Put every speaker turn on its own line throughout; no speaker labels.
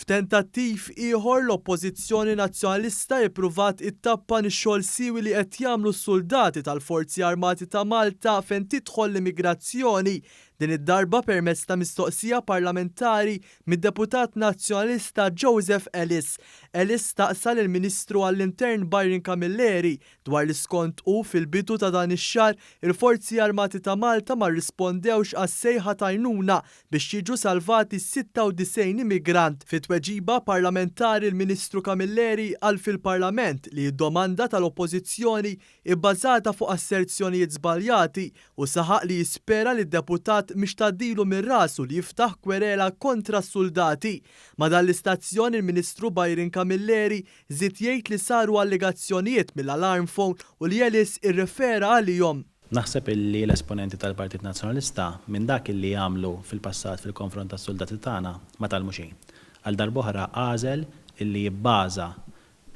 F'tentattiv ieħor l-Oppożizzjoni Nazzjonalista ippruvat ittappan ix-xogħol siewi li qed jagħmlu s-suldati tal-Forzi Armati ta' Malta fejn tidħol l-immigrazzjoni, din id-darba permezz ta' mistoqsija parlamentari mid-Deputat Nazzjonalista Joseph Ellis. Ellis staqsa lill-Ministru għall-Intern Byron Camilleri dwar li skont hu fil-bidu ta' dan ix-xahar il-Forzi Armati ta' Malta ma rrispondewx għas-sejħa t'għajnuna biex jiġu salvati 96 immigrant. Fi tweġiba parlamentari l-Ministru Camilleri qal fil-Parlament li d-domanda tal-Oppożizzjoni hi bbażata fuq asserzjonijiet żbaljati u saħaq li jispera li d-deputat mhix tgħaddilu minn rasu li jiftaħ kwerela kontra s-suldati. Ma' dan l-istazzjon il-Ministru Byron Camilleri żied jgħid li saru allegazzjonijiet mill-alarm phone u li Ellis irrefera għalihom.
Naħseb illi l-esponenti tal-Partit Nazzjonalista minn dak illi għamlu fil-passat fil-konfront tas-suldati tagħna ma tgħallmu xejn. Għal darb'oħra għażel illi jibbaża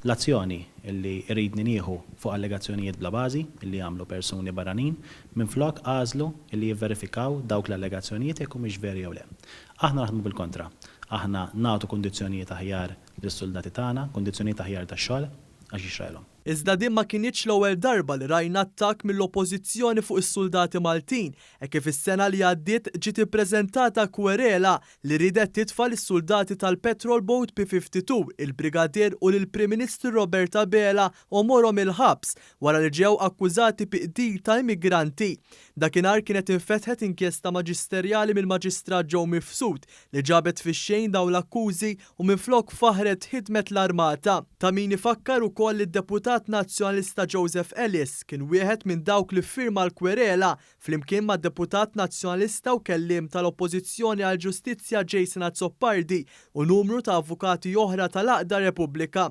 l-azzjoni illi jridni nieħu fuq allegazzjonijiet bla bażi illi għamlu persuni barranin minflok għażlu illi jivverifikaw dawk l-allegazzjonijiet jekk humiex veri jew le. Aħna naħdmu bil-kontra. Aħna nagħtu kundizzjonijiet aħjar lis-suldati tagħna, kundizzjonijiet aħjar tax-xogħol għax jixraqilhom.
Iżda din ma kinitx l-ewwel darba li rajna attakk mill-Oppożizzjoni fuq is-suldati Maltin, hekk kif is-sena li għaddiet ġiet ippreżentata kwerela li riedet titfa' lis-suldati tal-Patrol Boat P-52, il-Brigadier u lill-Prim Ministru Robert Abela għomorhom il-ħabs wara li ġew akkużati bi qtil ta' immigranti. Dakinhar kienet infetħet inkjesta maġisterjali mill-Maġistrat Joe Mifsud li ġabet fix-xejn dawn l-akkużi u minflok faħħret ħidmet l-armata. Ta' min ifakkar ukoll li d-Deputat Nazzjonalista Joseph Ellis kien wieħed minn dawk li ffirma l-kwerela flimkien mad-Deputat Nazzjonalista u Kelliem tal-Oppożizzjoni għall-Ġustizzja Jason Azzopardi u numru ta' avukati oħra tal-għaqda Repubblika.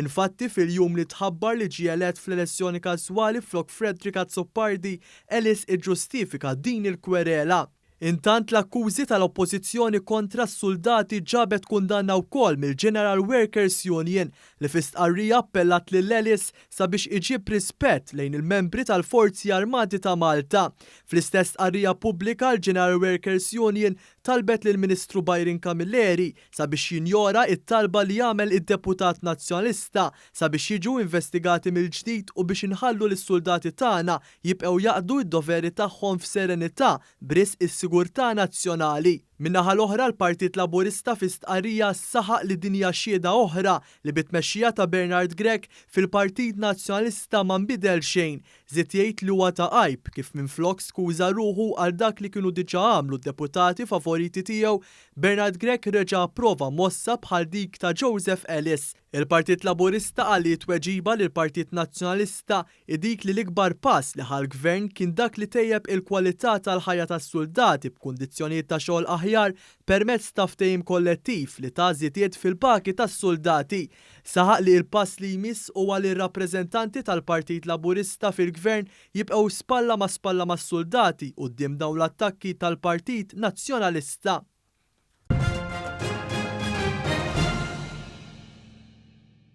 Infatti fil-jum li tħabbar li ġie elett fl-elezzjoni każwali flok Frederick Azzopardi, Ellis iġġustifika din il-kwerela. Intant l-akkużi tal-Oppożizzjoni kontra s-suldati ġabet kundanna wkoll mill-General Workers Union li fi stqarrija appellat lil Ellis sabiex iġib rispett lejn il-membri tal-Forzi Armati ta' Malta. Fl-istess stqarrija pubblika l-General Workers Union talbet lill-Ministru Byron Camilleri sabiex jinjora t-talba li għamel id-deputat Nazzjonalista sabiex jiġu investigati mill-ġdid u biex inħallu lis-suldati tagħna jibqgħu jaqdu d-doveri tagħhom f'serenità b'risq is-sigurtà nazzjonali. Min-naħa l-oħra l-Partit Laburista fi stqarrija saħaq li din hija xhieda oħra li bit-tmexxija ta' Bernard Grech fil-Partit Nazzjonalista ma nbidel xejn. Żied jgħid li huwa ta' għajb kif minflok skuża ruħu għal dak li kienu diġà għamlu d-deputati favoriti tiegħu, Bernard Grech reġa' approva mossa bħal dik ta' Joseph Ellis. Il-Partit Laburista qal li t-tweġiba lill-Partit Nazzjonalista hi dik li l-ikbar pass li ħa l-Gvern kien dak li tejjeb il-kwalità tal-ħajja tas-suldati b'kundizzjonijiet ta' xogħol aħjar permezz ta' ftehim kollettiv li ta żidiet fil-pagi tas-suldati. Saħaq li il-pass li jmiss huwa li r-rappreżentanti tal-Partit Laburista fil-Gvern jibqgħu spalla ma' spalla mas-suldati quddiem dawn l-attakki tal-Partit Nazzjonalista.